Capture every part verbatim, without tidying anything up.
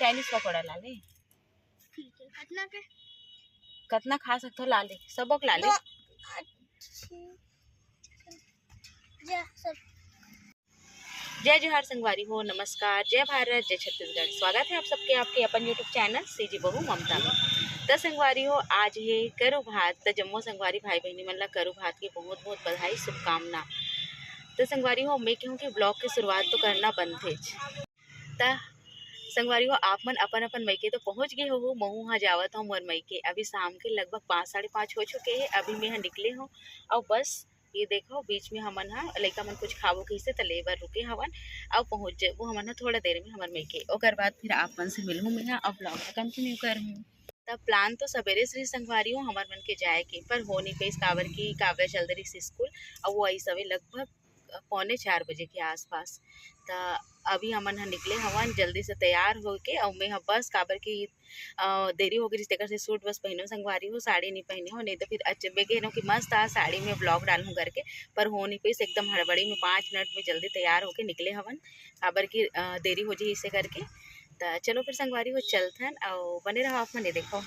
Chinese pakora ला ले। ठीक है, कतना के? कतना खा सकथो, ला ले, सबक ला ले। दो, अच्छी। जा, सब। जय जोहार संगवारी हो, नमस्कार, जय भारत, जय छत्तीसगढ़। स्वागत है आप सबके आपके अपन YouTube चैनल सीजी बहू ममता में। त संगवारी हो, आज हे करू भात, त जम्मो संगवारी भाई बहिनी मन ला करू भात के बहुत बहुत बधाई, शुभकामना। त संगवारी हो, मैं कहूँ कि ब्लॉग के शुरुआत तो करना बनथेच। त संगवारी हो, आप मन अपन अपन मइके तो पहुँच गए हो, महू हा जावत हूँ मोर मइके। अभी शाम के लगभग पाँच, साढ़े पाँच हो चुके हैं। अभी मैं हा निकले हूँ और बस ये देखो, बीच में हमन हा लइका मन कुछ खाबो कहिसे त ले बर रुके हवन, अउ पहुँच जाबो हमन हा थोड़ा देर में हमर मइके। ओकर बाद फिर आप मन से मिलहूँ मैं हा, अउ ब्लॉग ला कंटिन्यू करहूँ। तब प्लान तो सबेरे से ही संगवारी हो हमर मन के जाए के, पर हो नहीं पाइस, काबर कि काव्या चल दे रहिस स्कूल, अउ वो आइस हवे लगभग पौने चार बजे के आसपास। त अभी हमन ह निकले हवन जल्दी से तैयार होके, अउ मैं ह बस काबर कि अ, देरी हो गई, तेकर से सूट बस पहने संगवारी हो, साड़ी नहीं पहने हो, नहीं तो फिर अचबे के कि मस्त आज साड़ी में ब्लॉग डालूँ करके, पर हो नहीं पाइस, एकदम हड़बड़ी में पाँच मिनट में जल्दी तैयार होके निकले हवन, काबर कि अ, देरी हो जाही इसे करके। त चलो फिर संगवारी हो चलथन, अउ बने रहो आप मन, ये देखो।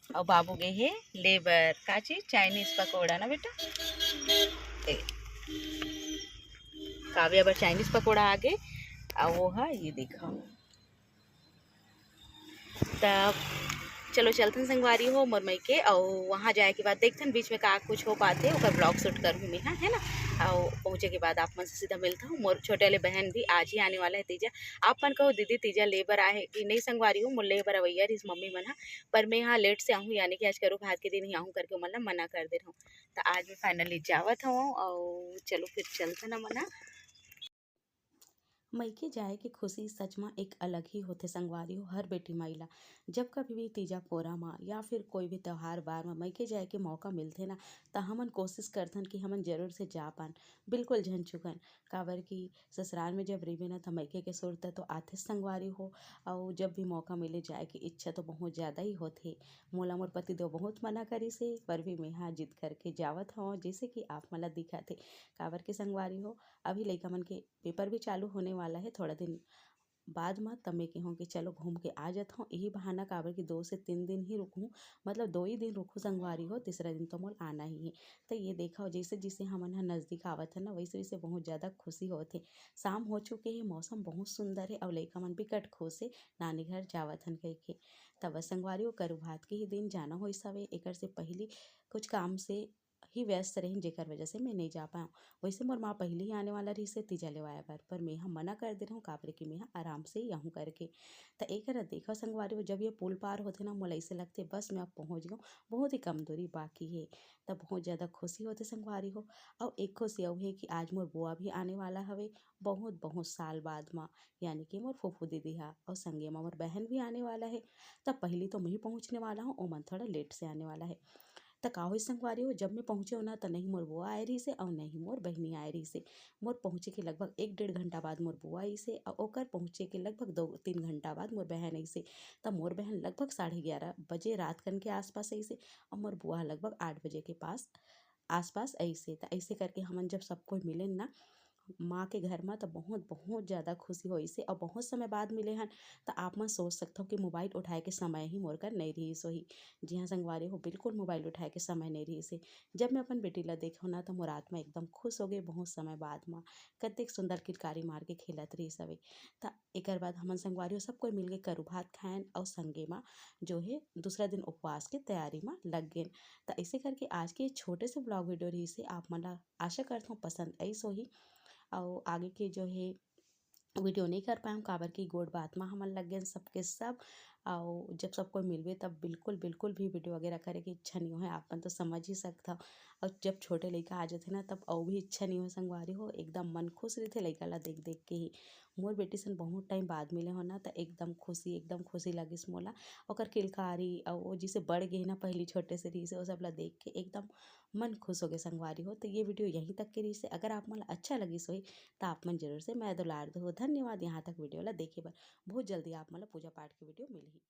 अउ बाबू गे हे ले बर का चीज, चाइनीज पकौड़ा ना बेटा। ए, काव्या बर चाइनीज पकौड़ा आ गे। अउ वो हा ये देखो। तब चलो चलथन संगवारी हो मोर मइके, अउ वहाँ जाए के बाद देखथन बीच में का कुछ हो पाथे, ओकर ब्लॉग शूट करहूँ मैं हा, है ना। अउ पहुँचे के बाद आप मन से सीधा मिलता हूँ। मोर छोटे वाले बहन भी आज ही आने वाला है तीजा। आप मन कहो दीदी तीजा ले बर आए कि नहीं संगवारी हो, मोर ले बर अवैया रहिस मम्मी मन हा, पर मैं हा लेट से आहूँ, यानी कि आज करू भात के दिन ही आहूँ करके ओमन ला मना कर दे रहूँ। त आज मैं फाइनली जावत हूँ, अउ चलो फिर चलथन हमन हा। मइके जाए के खुशी सच म एक अलग ही होथे संगवारी हो, हर बेटी माई ला। जब कभी भी तीजा पोरा म या फिर कोई भी त्योहार बार म मइके जाए के मौका मिलथे ना, त हमन कोशिश करथन कि हमन जरूर से जा पान, बिल्कुल झन चुकन। काबर कि ससुराल में जब रहिबे ना, त मइके के सुरता तो आथे संगवारी हो, अउ जब भी मौका मिले जाए के इच्छा तो बहुत ज़्यादा ही होथे। मोला मोर पतिदेव बहुत मना करिस हे, पर भी मेहा जिद करके जावत हवं, जइसे कि आप मन ला दिखत हे। काबर के संगवारी हो, अभी लइका मन के पेपर भी चालू होने वाला है, थोड़ा दिन बाद म, त मैं कहूँ कि चलो घूम के आ जात हूँ। यही बहाना काबर कि दो से तीन दिन ही रुकहूँ, मतलब दो ही दिन रुकहूँ संगवारी हो, तीसरा दिन तो मोला आना ही है। त ये देखो, जैसे जैसे हमन ह नजदीक आवत है ना, वैसे वैसे बहुत ज़्यादा खुशी होत है। शाम हो चुके है, मौसम बहुत सुंदर है, अउ लइका मन बिकट खुश है, नानी घर जावत हन कह के। तब संगवारी हो, करू भात के ही दिन जाना होइस हवे, एकर से पहली कुछ काम से ही व्यस्त रहिन, जेकर वजह से मैं नहीं जा पाऊँ। वैसे मोर माँ पहले ही आने वाला रहिस हे तीजा लेवाए बर, पर मैं ह मना कर दे रहूँ, काबर कि मैं ह आराम से ही आहूँ करके। त एकर देखो संगवारी हो, जब ये पुल पार होथे ना, मोला ऐसे लगथे बस मैं अब पहुँच गऊँ, बहुत ही कम दूरी बाकी हे। त बहुत ज़्यादा खुशी होथे संगवारी हो। अउ एक खुशी अउ हे कि आज मोर बुआ भी आने वाला हवे, बहुत बहुत साल बाद म, यानी कि मोर फूफू दीदी हा, अउ संगे म मोर बहन भी आने वाला हे। त पहली तो मैं ही पहुँचने वाला हूँ, ओमन थोड़ा लेट से आने वाला हे। त का होइस संगवारी हो, जब मैं पहुँचे हूँ ना, त नहीं मोर बुआ आए रहिस हे अउ नहीं मोर बहिनी आए रहिस हे। मोर पहुँचे के लगभग एक डेढ़ घंटा बाद मोर बुआ आइस हे, अउ ओकर पहुँचे के लगभग दो तीन घंटा बाद मोर बहन आइस हे। त मोर बहन लगभग साढ़े ग्यारह बजे रात कन के आसपास आइस हे, अउ मोर बुआ लगभग आठ बजे के पास आसपास आइस हे। त ऐसे करके हमन जब सब कोई मिलेन ना, माँ के घर म, त बहुत, बहुत ज़्यादा खुशी होइस हे। अउ बहुत समय बाद मिले हन, त आप मन सोच सकथव कि मोबाइल उठाए के समय ही मोर कर नइ रिहिस होही। जी हाँ संगवारी हो, बिल्कुल मोबाइल उठाए के समय नइ रिहिस हे। जब मैं अपन बेटी ला देखेंव ना, त मोर आत्मा एकदम खुश हो गे। बहुत समय बाद म कतेक सुंदर किलकारी मार के खेलत रिहिस हवे। त एकर बाद हमन संगवारी हो सब कोई मिलके करू भात खाएन अउ संगे म जो हे दूसरा दिन उपवास के तैयारी म लग गेन। त ऐसे करके आज के छोटे से ब्लॉग वीडियो रिहिस हे, आप मन ला आशा करथों पसंद आइस होही। अउ आगे के जो हे वीडियो नहीं कर पाएम, काबर कि गोठ बात म हमन लग गेन सबके सब। अउ जब सब कोई मिलबे तब बिल्कुल, बिल्कुल भी वीडियो वगैरह करे के इच्छा नहीं होय, आप मन तो समझ ही सकथव। अउ जब छोटे लइका आ जाथे ना, तब अउ भी इच्छा नहीं होय संगवारी हो, एकदम मन खुश रहिथे लइका ला देख देख के ही। मोर बेटी सन बहुत टाइम बाद मिले हो ना, त एकदम खुशी, एकदम खुशी लगिस मोला। ओकर किलकारी अउ वो जैसे बढ़ गे ना, पहली छोटे से रहिस हे, वो सब ला देख के एकदम मन खुश हो गए संगवारी हो। तो ये वीडियो यहीं तक के रहिस हे। अगर आप मन ला अच्छा लगिस होही, त आप मन जरूर से मया दुलार दो। धन्यवाद यहाँ तक वीडियो ला देखे बर। बहुत जल्दी आप मन ला पूजा पाठ के वीडियो मिलही।